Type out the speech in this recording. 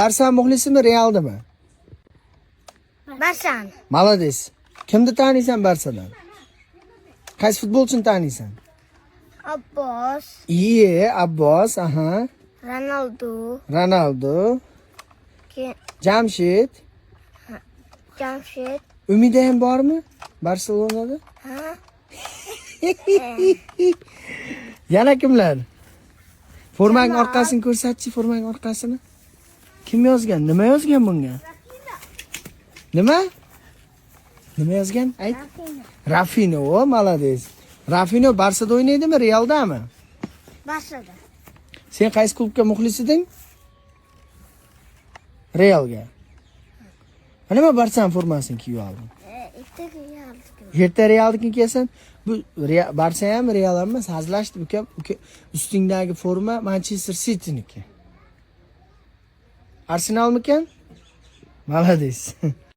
Barsa muxlisimi, Realdimi? Barsan. Молодец. Kimni taniysan Barsadan? Qaysi futbolchini taniysan? Abbos. Iye, Abbos, aha. Ronaldo. Ronaldo, Keyin Jamshid, Jamshid. Umida ham bormi Barselonada? Ha? Yana kimlar? Formang orqasini ko'rsatchi, formang orqasini. Kim yozgan? Nima yozgan bunga? Nima? Nima yozgan? Ayt. Rafino, o, молодец. Rafino Barsada o'ynaydimi, Realdami? Barsada. Sen qaysi klubga muxlis eding? Realga. Ha, nima Barsani formasini kiyib olding? Ertaga Realniki. Erta Realnikini kiyasan. Bu Barsa ham, Real ham emas, hazillashdi uka. Uka, ustingdagi forma Manchester City'niki. Arsenalmikan? Молодец.